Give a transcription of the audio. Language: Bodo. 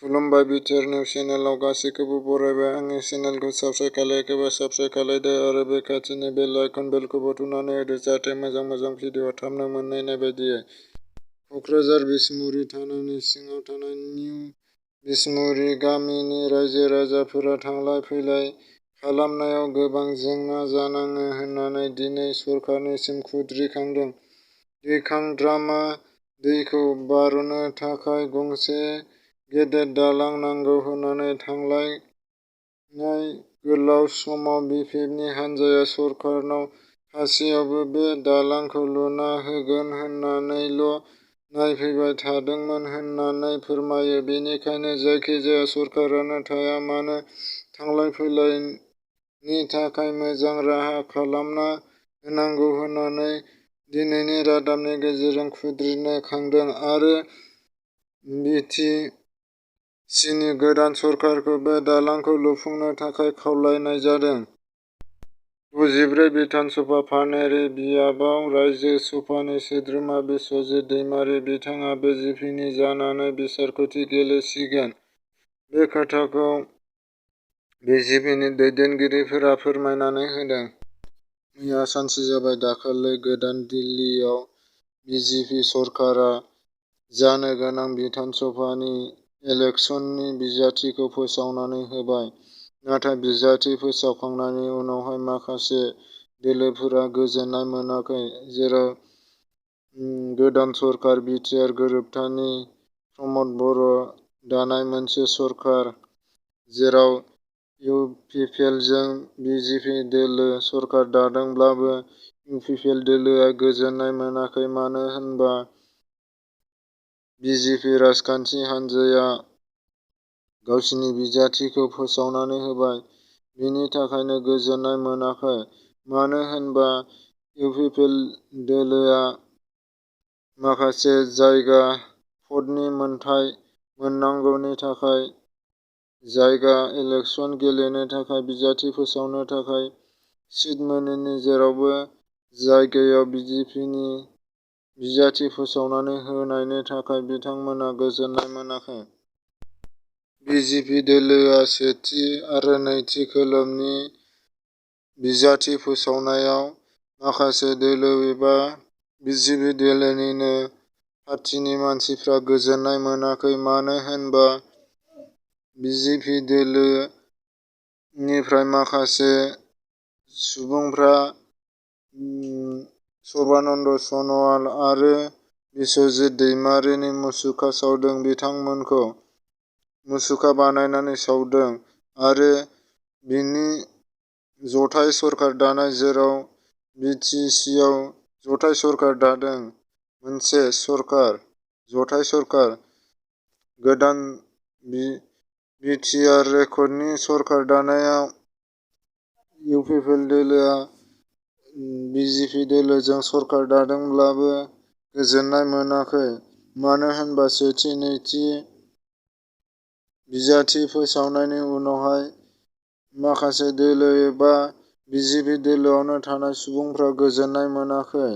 खुलुमबाय बिटिआर निउज चेनेलाव गासैखौबो बरायबाय। आंनि चेनेलखौ साबस्क्राइब खालायाखैबा साबस्क्राइब खालायदो आरो बे खाथिनि बेल आइकन बेलखौबो थुनानै होदो जाहाथे मोजां भिडिअ थाबनो मोननाय बायदियै। क'क्राझार बिसमुरि थानानि सिङाव थानाय निउ बिसमुरि गामिनि रायजो राजाफोरा थांलाय फैलाय खालामनायाव गोबां जेंना जानाङो होननानै दिनै सरकारनिसिम खुद्रिखांदों। दैखांद्रामा दैखौ बारनो थाखाय गंसे गेदेर दालां नांगौ होननानै थांलायनाय गोलाव समाव बिपिएफनि हान्जाया सरकारनाव खासेयावबो बे दालांखौ लुना होगोन होननानैल' नायफैबाय थादोंमोन होननानै फोरमायो। बेनिखायनो जायखिजाया सरकारानो थाया मानो थांलाय फैलायनि थाखाय मोजां राहा खालामना होनांगौ होननानै दिनैनि रादाबनि गेजेरजों खुद्रिखांदों आरो बिटिसिनि गोदान सरकारखौ बे दालांखौ लुफुंनो थाखाय खावलायनाय जादों। 64 बिधानसभा पानेरि बियाबाव रायजो सभानि सोद्रोमा बिस्वजित दैमारि बिथाङा बिजेपिनि जानानै बिसायख'थि गेलेसिगोन। बे खोथाखौ बिजेपिनि दैदेनगिरिफोरा फोरमायनानै होदों। मैया सानसे जाबाय दाखालि गोदान दिल्लीयाव बिजेपि सरकारा जानो गोनां बिधानसभानि इलेक्सननि बिजाथिखौ फोसावनानै होबाय। नाथाय बिजाथि फोसावखांनायनि उनावहाय माखासे दोलोफोरा गोजोननाय मोनाखै। जेराव गोदान सरकार बिटिआर गोरोबथानि प्रमद बर' दानाय मोनसे सरकार, जेराव इउपिपिएलजों बिजेपि दोलो सरकार दादोंब्लाबो इउपिपिएल दोलोआ गोजोननाय मोनाखै। मानो होनबा बिजेपि राजखान्थि हान्जाया गावसिनि बिजाथिखौ फोसावनानै होबाय। बिनि थाखायनो गोजोननाय मोनाखै। मानो होनबा इउपिपिएल दोलोआ माखासे जायगा भटनि मोनथाय मोननांगौनि थाखाय जायगा इलेक्सन गेलेनो थाखाय बिजाथि फोसावनो थाखाय सिट मोनैनि जेरावबो जायगायाव बिजेपिनि बिजाथि फोसावनानै होनायनि थाखाय बिथांमोना गोजोननाय मोनाखै। बिजेपि दोलोआ सेथि आरो नैथि खोलोबनि बिजाथि फोसावनायाव माखासे दोलो एबा बिजेपि दोलोनिनो पार्टिनि मानसिफ्रा गोजोननाय मोनाखै। मानो होनबा बिजेपि दोलोनिफ्राय माखासे सुबुंफ्रा सर्बानन्द सन'वाल आरो बिस्वजित दैमारिनि मुसुखा सावदों। बिथांमोनखौ मुसुखा बानायनानै सावदों आरो बिनि जथाय सरकार दानाय जेराव बिटिसिआव जथाय सरकार दादों। मोनसे सरकार जथाय सरकार गोदान बिटिआर रेकर्डनि सरकार दानायाव इउपिपिएल दोलोआ बिजेपि दोलोजों सरकार दादोंब्लाबो गोजोननाय मोनाखै। मानो होनबा सेथि नैथि बिजाथि फोसावनायनि उनावहाय माखासे दोलो एबा बिजेपि दोलोआवनो थानाय सुबुंफ्रा गोजोननाय मोनाखै।